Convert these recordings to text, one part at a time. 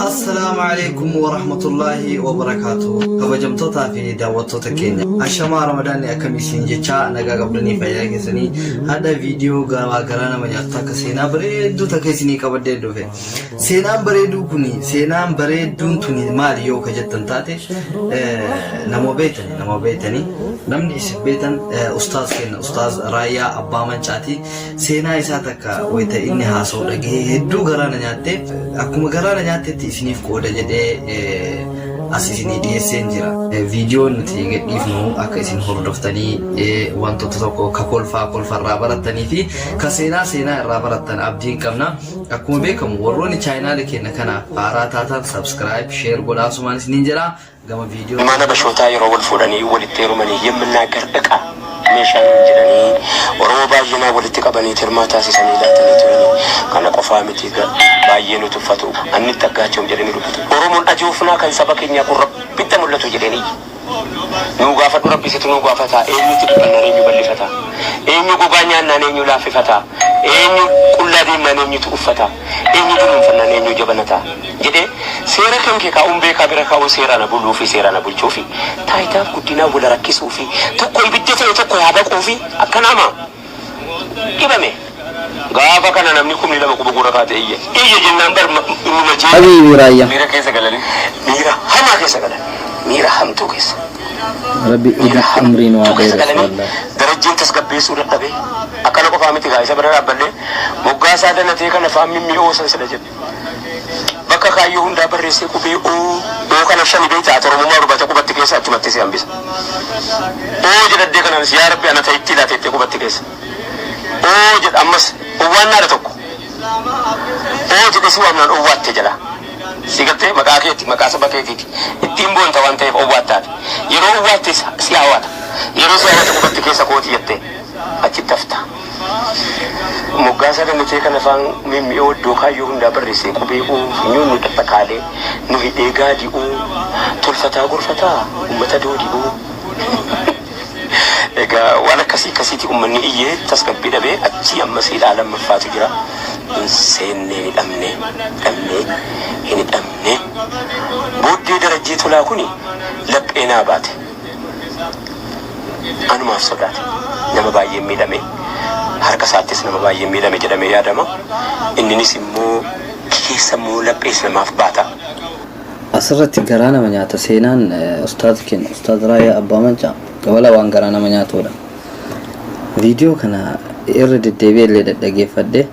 Assalaamu alaikum warahmatullaahi wabarakaatu. Kabajamtootaa fi daawwattoota keenya. Ashamaa Ramadaanni akkamii isin jechaa nagaa qabdanii fayyaa keessanii hadha viidiyoo garaa garaa nama nyaatu takka seenaa bareedduu takka isinii qabadhee dhufe. Seenaan bareeduu kuni seenaan bareedduun tuni maali yoo ka jettan taate nama beektani nama beektani namni isin beektan ustaaz keenya ustaaz Raayyaa Abbaa Mancaati. Seenaa isaa takka wayita inni haasa'u dhagahee hedduu garaa na nyaatte. Akkuma garaa na nyaattetti isiniif qooda jedhee as isinii dhiyeesseen jira. Viidiyoon nuti gadhiifnu akka isin hordoftanii wantoota tokko ka kolfaa kolfa irraa barattanii fi ka seenaa seenaa irraa barattan abdiin qabna. Akkuma beekamu warroonni chaayinaala keenya kanaaf haaraa taatan subscribe, share godhaa asumaan isiniin jedha. Gama viidiyoo Ilmaan Habashootaa yeroo wal fuudhanii walitti heerumanii yemminnaaggar iqa meeshaa nuun jedhanii Oromoo baay'inaan walitti qabanii tirmaa taasisanii laatanii turanii. Kana qofaa miti baay'ee nu tuffatu. Annitti aggaachoom jedhanii dubbatu. Oromoon ajoofnaa kan saba keenyaa kun Rabbitti haa mul'atu jedheen iyye. Nuu gaafadhu Rabbi situ nuu gaafataa eenyutti dubbannaan eenyu bal'ifataa? Eenyu gogaa nyaannaan eenyu laaffifataa? Eenyu qullaa deemnaan eenyutu uffataa? Eenyu dunuunfannaan eenyu jabanataa? Jedhee seera kan kee kaa'uun beekaa bira kaa'uun seeraan buluufi seeraan bulchuufi taayitaaf guddinaa wal rakkisuufi tokko ibidda ta'e tokko yaa baquufi akkanaama dhibame. Gaafa kana namni 2,000 quba gurra kaatee iyye. Iyye jennaan bar innuma jeeqe. Habiibi Raayyaa. Miira keessa galanii. Miira hamaa keessa galan. Miira hamtuu keessa. Rabbi Miira umrii nu haa hamtuu keessa dheeressu galanii wallahi. Darajjeen tasgabbeessuu dadhabee. Akkana qofaa miti gaa isa bira dhaabbadhee moggaasaa danatee kana faan mimmi'oo san sila jedhe. Bakka kaayyoo hundaa barreessee qubee O, O kana shani beekta ati Oromummaa barbaada qubatti keessa achumatti si hambisa. O jedhaddee kanaanis yaa Rabbi ana ta'itti laata jettee qubatti keessa. O jedha ammas owwaannaadha tokko. O jedhee si waamnaan owwaatte jala. Si galtee maqaa keeti maqaa saba keetiiti. Ittiin boonta waan ta'eef owwaattaati. Yeroo owwaatte si hawata. Yeroo si hawata qubatti keessa kooti jettee achitti hafta. Moggaasa Danatee kan afaan mimmi'oo iddoo kaayyoo hundaa barreessee qubee uu funyoon nu xaxxakaalee nu hidhee gaadi'uu tolfataa gorfataa ummata doodi'uu. Egaa waan akkasii akkasiiti ummanni iyyee tasgabbii dhabee achii ammas hidhaa lammaffaatu jira. Hin seennee hin hidhamne hidhamnee hin hidhamne. Booddee Darajjee Tolaa kuni laphee naa baate. Anumaaf sodaate. Nama baay'een miidhame. Harka isaattis nama baay'een miidhame jedhamee yaadama. Inninis immoo keessa immoo laphees namaaf baata. Asirratti garaa nama nyaata seenaan ustaaz keenya ustaaz Raayyaa Abbaa Mancaa wala waan garaa nama nyaatudha. Viidiyoo kana irra deddeebi'ee illee dhaggeeffadhe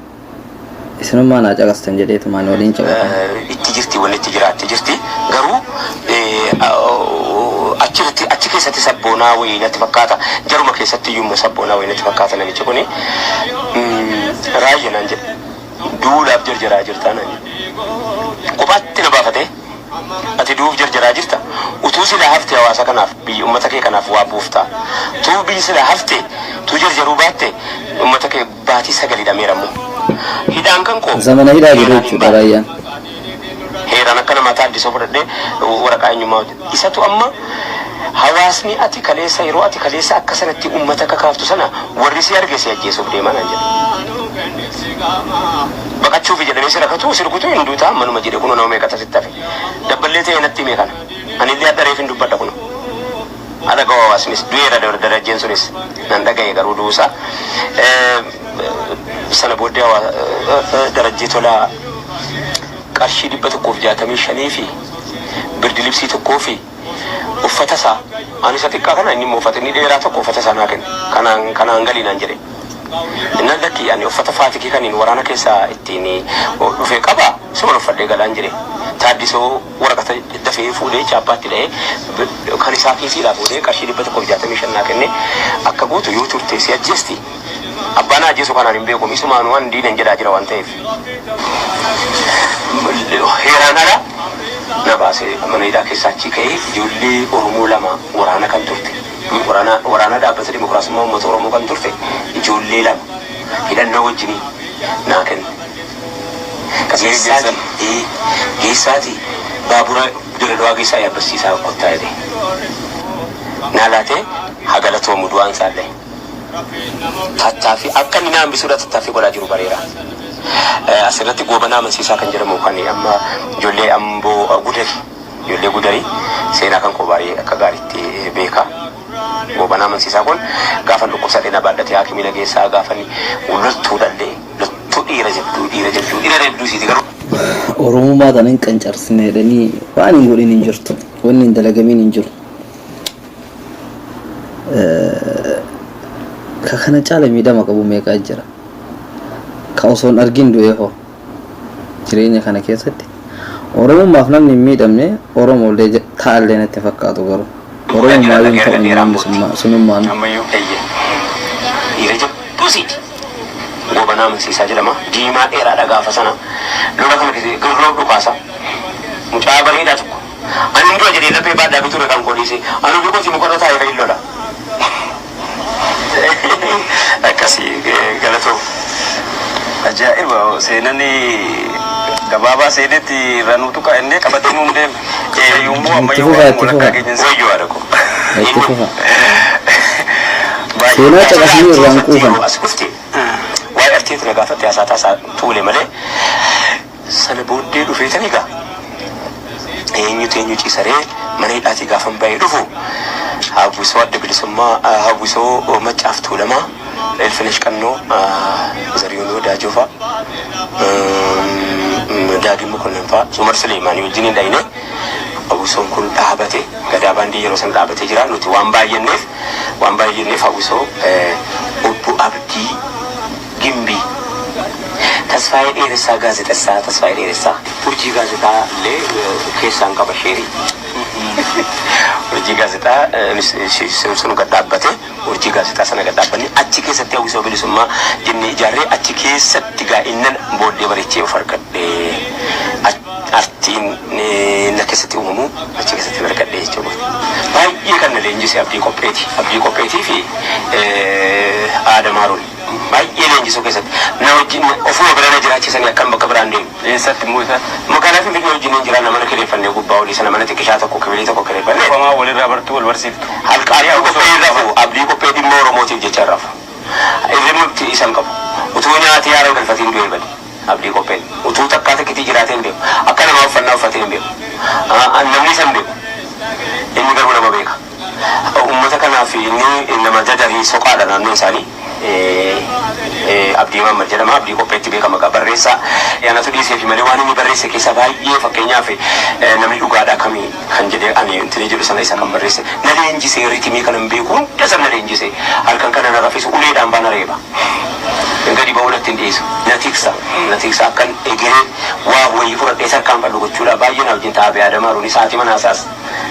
isinummaa naa caqastan jedheetumaan waliin caqafama. Itti jirti wanni itti jiraatte jirti garuu achirratti achi keessatti sabboonaa wayii natti fakkaata jaruma keessatti iyyuu immoo sabboonaa wayii natti fakkaata namichi kuni raayya naan jedhe du'uudhaaf jarjaraa jirtaa naan jedhe kophaatti na baafatee Ati du'uuf jarjaraa jirta. Utuu silaa hafte hawaasa kanaaf, biyya, ummata kee kanaaf waa buufta. Utuu biyyi silaa hafte, utuu jarjaruu baatte, ummata kee baatii 9 hidhameera immoo. Hidhaan kan koo Zamana hidhaa jiru heeraan hin jechuudha baane. Raayyaan. Heeraan akka namaa taaddisoo fudhadhee waraqaa eenyummaa hojjedhe. Isatu amma hawaasni ati kaleessa yeroo ati kaleessa akka sanatti ummata kakaaftu sana warri si arge si ajjeesuuf deema naan jedhe. Baqachuufi jedhanii si rakatuu si rukutuu hin duutaa manuma jedhe kunoo nama meeqatu asitti hafe. Dabballee ta'ee natti hime kana. Anillee hadha reefin dubbadha kunoo. Haa dhaga'u hawaasnis du'eera Darajjeen sunis nan dhaga'e garuu du'uusaa. Sana booddee Darajjee Tolaa qarshii 165 fi birdilibsii tokkoo fi uffata isaa ani isa xiqqaa kana inni immoo uffata inni dheeraa tokko uffata isaa naa kenne kanaan kanaan galii naan jedhe innaan lakki ani uffata faatikii kaniin waraana keessaa ittiin dhufe qaba suman uffadhee galaan jedhe taaddisoo waraqata dafee fuudhee chaappaatti dha'ee kan isaa kiisiidhaa fuudhee qarshii 165 naa kenne akka gootu yoo turte si ajjeesti abbaan ajjeesu kanaan hin beeku isumaanuu an diinan jedhaa jira waan ta'eef heeraan ala na baase mana hidhaa keessaa achii ka'ee ijoollee Oromoo lama waraana kan turte waraana waraana dhaabbata dimokiraasummaa uummata Oromoo kan turte ijoollee lama hidhannoo wajjinii naa kenne. Geessaati ee geessaati baabura Dirre Dhawaa geessaa yaabbachiisaa kottaa jedhee naa laatee haa galatoomu du'aan isaallee. Tattaaffii akka inni na hambisuudha tattaaffii godhaa jiru bareera. Asirratti Goobanaa Amansiisaa kan jedhamu kan amma ijoollee Amboo Gudari ijoollee Gudarii seenaa kan koo baay'ee akka gaariitti beeka. Goobanaa Amansiisaa kun gaafan dhukkubsadhee na baadhatee haakimii na geessaa gaafan loltuudhallee loltuu dhiira jabduu dhiira jabduu dhiira jabduu isiiti garuu. Oromummaa tana hin qancarsine jedhanii waan hin godhin hin jirtu. Wanni hin dalagamiin hin jiru. Ka kana caala miidhama qabu meeqaa jira. Ka osoo hin argin du'ee hoo jireenya kana keessatti Oromummaaf namni hin miidhamne Oromollee ta'allee natti hin fakkaatu garuu. Oromummaa yoo hin ta'u namni sunummaan. Ammayyuu eeyye. Dhiira jabduu siiti. Goobanaa Amansiisaa jedhama. Diimaa dheeraadha gaafa sana. Lola kana keessatti girroo dhukaasa. Mucaa bareedaa tokko. Ani hin du'a jedhee laphee baadhaa biture kan koo dhiisee. Ani ofii kootii mukarra taa'ee kan hin lola. Akkasi galatoom. Ajaa'iba seenani gabaabaa seenetti irraa nuu tuqaa innee qabatee nuun deeme. Yommuu Itti ammayyuu fufaa waan itti walakkaa fufaa. keenya Wayyoo haadha koo. Itti fufa. Baay'ee. Seenaa caqasanii irraa hin quufan. Yeroo as dhufte waa'ee artiitu na gaafatte haasaa taasaa tuule malee sana booddee dhufeetan egaa eenyutu eenyu ciisaree mana hidhaatii gaafan ba'ee dhufu hawwisoo Adda Bilisummaa hawwisoo Maccaaf Tuulamaa Ilfinesh Qannoo Zariyuun Wadaajoo fa'a Daagim Mokonnin fa'a Umar Suleemaanii wajjin hin dhayne hawwisoon kun dhaabate Gadaa Baandii yeroo san dhaabatee jira nuti waan baay'anneef waan baay'anneef hawwisoo obbo Abdii Gimbii. Tasfaayee Dheeressaa Gaazexessaa Tasfaayee Dheeressaa. Urjii Gaazexaa illee keessaan qaba sheerii. Urjii Gaazexaa sun gad dhaabbate Urjii Gaazexaa sana gad dhaabbanne achi keessatti Hawwisoo Bilisummaa jennee ijaarree achi keessatti gaa innan booddee bareechee of argadhe. Artiin na keessatti uumamu achi keessatti argadhe jechuudha. Baay'ee kan na leenjise Abdii Qopheeti. Abdii Qopheetii fi Aadam Haaruun. Baay'ee leenjisuu keessatti na wajjin ofuma bira na jiraachisanii akkan bakka biraan deemu. Eessatti immoo isaan? Magaalaa Finfinnee wajjin hin jiraanna mana kireeffannee gubbaa olii sana mana xiqqishaa tokko kibilii tokko kireeffannee. Qomaa walirraa bartuu wal barsiiftu. Halka Abdii Qophee hin rafu Abdii Qophee dhimma Oromootiif jecha hin rafu. Hirribni itti isa hin qabu. Utuu nyaatee haara hin galfatiin du'ee bade Abdii Qopheen. Utuu takkaa takkitii jiraatee hin beeku. Akka namaa uffannaa uffatee hin beeku. Namni isa hin beeku. Inni garuu nama beeka. Ummata kanaaf inni nama dadarii soqaadha naannoon isaanii. Abdii Mahammad jedhama. Abdii Qopheetti beekama egaa barreessaa. Anatu dhiiseefi malee waan inni barreesse keessaa baay'ee fakkeenyaaf namni dhugaadhaa kami kan jedhee ani intini jedhu sana isa kan barreesse. Na leenjisee ritimii kana hin beeku hunda isa na leenjise. Halkan kana na rafisu uleedhaan baana reeba. Gadi ba'uu natti hin dhiisu. Na tiksa. Na tiksa akkan egeree waa wayii fudhadhee tarkaanfadhu gochuudha. Baay'ee na wajjin ta'a Abiyaadam Haruunis haati manaa isaas.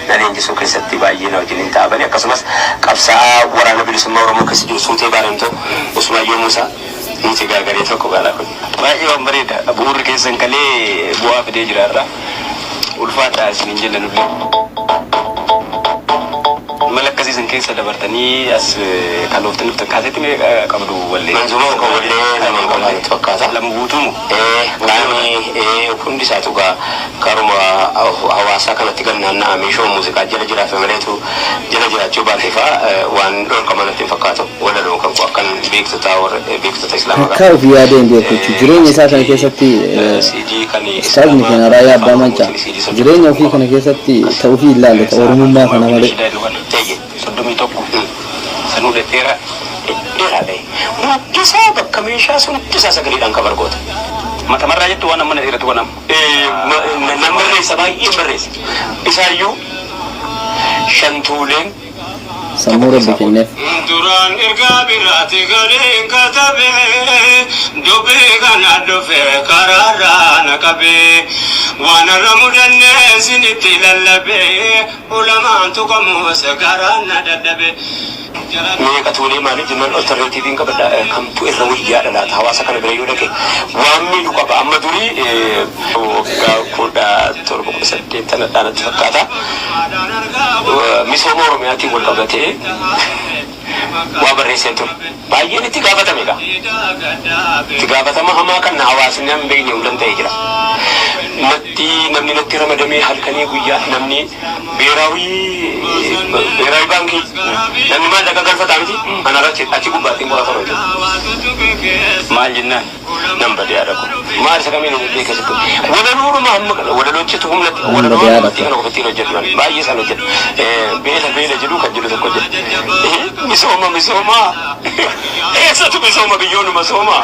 na leenjisuu keessatti baay'ee na wajjin hin taabani. Akkasumas qabsaa'aa Waraana Bilisummaa Oromoo keessa jiru Suutee Baarentoo, Usmaayyoo Muusaa nuti egaa garee tokko gaalaa kun. Baay'ee waan bareeda. Bu'uurri keessan kalee bu'aa fidee jira har'a. Ulfaadhaa isiniin jenna nullee. Mala akkasii isin keessa dabartanii as kalooftanii dhuftan kaaseetti meeqa qabdu wallee? Manzuuma yookaan wallee lama qaba natti fakkaata. Lama guutuu moo? Ee, kaani hundi isaatu gaa Karuma hawaasaa kanatti gad naanna'aa meeshuma muuziqaa jala jiraafe maleetu jala jiraachuu baate faa waan dhorkama natti hin fakkaatu. Walaloon kan koo akkan beektotaa warra beektota Islaamaa Takkaa gaafadhe. of yaadee hin beeku jechuudha. Jireenya isaa kana Asitti keessatti CD kan ustaazni Islaamaa keenya Raayyaa Abbaa Afaan Maccaa Oromootiin CD 31 jireenya ofii qaba. kana keessatti Kan ta ofii hin laalle ta Oromummaa kana malee. Eeyyee. 31 sanuu dhedheeraa. Dhedheeraa ta'e. Hundi isaa bakka meeshaa sun hundi isaa sagaleedhaan cover goota. Matamarraa jettu waan ammana dheeratu kana amma. Nan barreessa baay'een barreessa. Isaayyuu shantuuleen Sammuu tokko Rabbi keessaa booda. kenneef. Duraan ergaa biraati galeen katabe dubbii kana dhufe karaarraa na qabe waan irra mudanne sinitti lallabe ulamaan tuqamuus garaan na dadhabe. Meeqa tuulee maaliif jennaan alternative qabadha kamtu irra wayyaadha laata hawaasa kana bira yoo dhaqe waan miidhu qaba amma durii waggaa 17 18 tanadhaa natti fakkaata misooma Oromiyaatiin wal qabatee waa barreesseen ture baay'een itti gaafatame egaa itti gaafatama hamaa kan hawaasni hin beekne hundan ta'ee jira. Natti namni natti ramadamee halkanii guyyaa namni beeraawii beeraawi baankii namni maallaqa galfataa miti anarra achi gubbaatti qoratama jechuudha. Maal jennaan? Nan badee haadha koo. Maal isa kamiin hin keessatti. Walaloodhuma hamma kana walaloochitu humna Nan walaloo badee haadha dubartii koo. kana qofatti hin hojjedhu ani. Baay'ee isaan hojjedha. Beela beela jedhu kan jedhu tokko jedha. Misooma misooma. Eessatu misooma biyyoonuma sooma.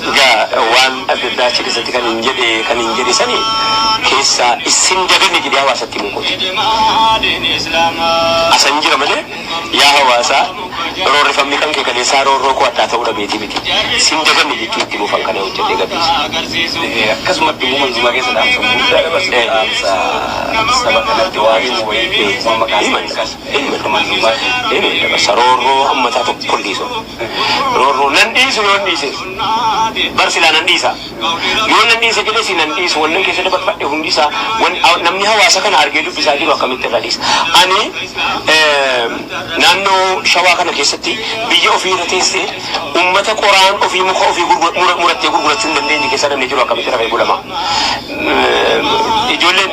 Egaa waan adda addaa achi keessatti kan hin jedhe sani keessaa isin daganne jedhee hawaasatti himuu kooti. Asan jira malee yaa hawaasaa, roorrifamni kan kee kaleessaa roorroo koo addaa ta'uu dhabeetii miti. Sin daganne jechuu itti buufan kana hojjedhee gadhiise. Akkasumatti immoo manzumaa keessa dhaamsa guddaa dabarsa, dhaamsa saba kanatti waa himu wayii waan maqaan Himan isaa dabarsa. Himan dabarsa. manzumaa. Himan dabarsa. Roorroo hammataa tokko hin dhiisu. Roorroo nan dhiisu yoo hin dhiise. Bar silaa nan dhiisa. Yoo nan dhiise jedhe si nan dhiisu, wannan keessa dabarfadhe hundi isaa namni hawaasa kana argee dubbisaa jiru akkamitti irra dhiisa. Ani naannoo Shawaa kana keessatti biyya ofii irra teessee ummata qoraan ofii muka ofii murattee gurgurachuu hin dandeenye keessa namni jiru akkamitti rafee bulama. Ijoolleen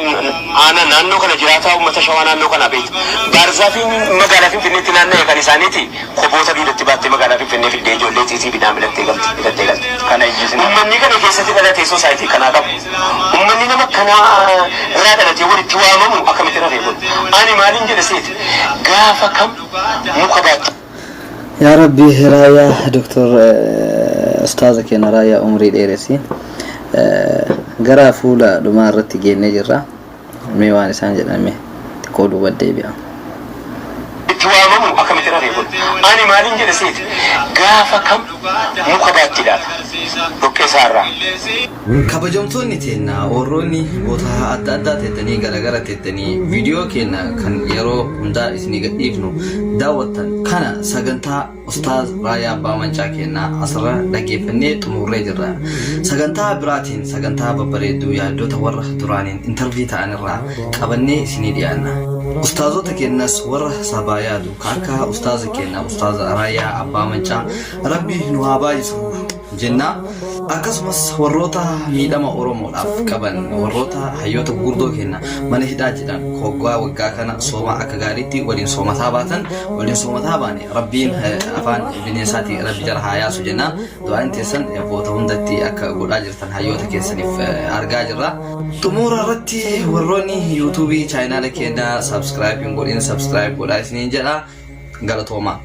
aanaa naannoo kana jiraataa ummata Shawaa naannoo kanaa beektu. Baarzaafiin magaalaa Finfinneetti naanna'e kan isaaniiti koboota duudatti baattee magaalaa Finfinnee fiddee ijoollee tiitii bidhaan bitattee galti bitattee galti. Kana ijjisin. Uummanni kana keessatti dhalatee society kanaa qabu. Uummanni nama kanaa irraa dhalatee walitti waamamu akkamitti rafee bulu. Ani maaliin jedhe seeti gaafa kam muka baatti. Yaa Rabbi, Raayyaa Doktor Ustaaza keenya Raayyaa umrii dheeressi. Gara fuula dhumaa irratti geennee jirra. Mee waan isaan jedhame xiqqoo duuba deebi'a. Itti waamamu akkamitti rafee bulu. Ani maaliin jedhe seeti gaafa kam muka baatti laata. Dhoqqee isaarraa. Kabajamtoonni teennaa warroonni goota adda addaa teettanii garagara teettanii viidiyoo keenya kan yeroo hundaa isinii gadhiifnu daawwattan, kana sagantaa Ustaaz Raayyaa Abbaa Mancaa keenyaa asirra dhaggeeffannee xumurree jirra. Sagantaa biraatiin sagantaa babbareedduu yaadota warra duraaniin interview ta'anirraa qabannee isinii dhiyaanna. Ustaazota keenyas warra sabaa yaadu ka akka ustaaza keenya Ustaaza Raayyaa Abbaa Mancaa Rabbi nu haa baay'isu jenna. Akkasumas warroota miidhama Oromoodhaaf qaban, warroota hayyoota gurguddoo keenya mana hidhaa jedhan, waggaa waggaa kana sooma akka gaariitti waliin soomataa baatan, waliin soomataa baane, Rabbiin afaan bineensaati Rabbi jara haa yaasu jenna. Du'aan teessan abboota hundatti akka godhaa jirtan hayyoota keessaniif argaa jirra. Xumura irratti warroonni YouTube channel keenyaa subscribe hin godhin, subscribe godhaa isiniin jedha. Galatoomaa.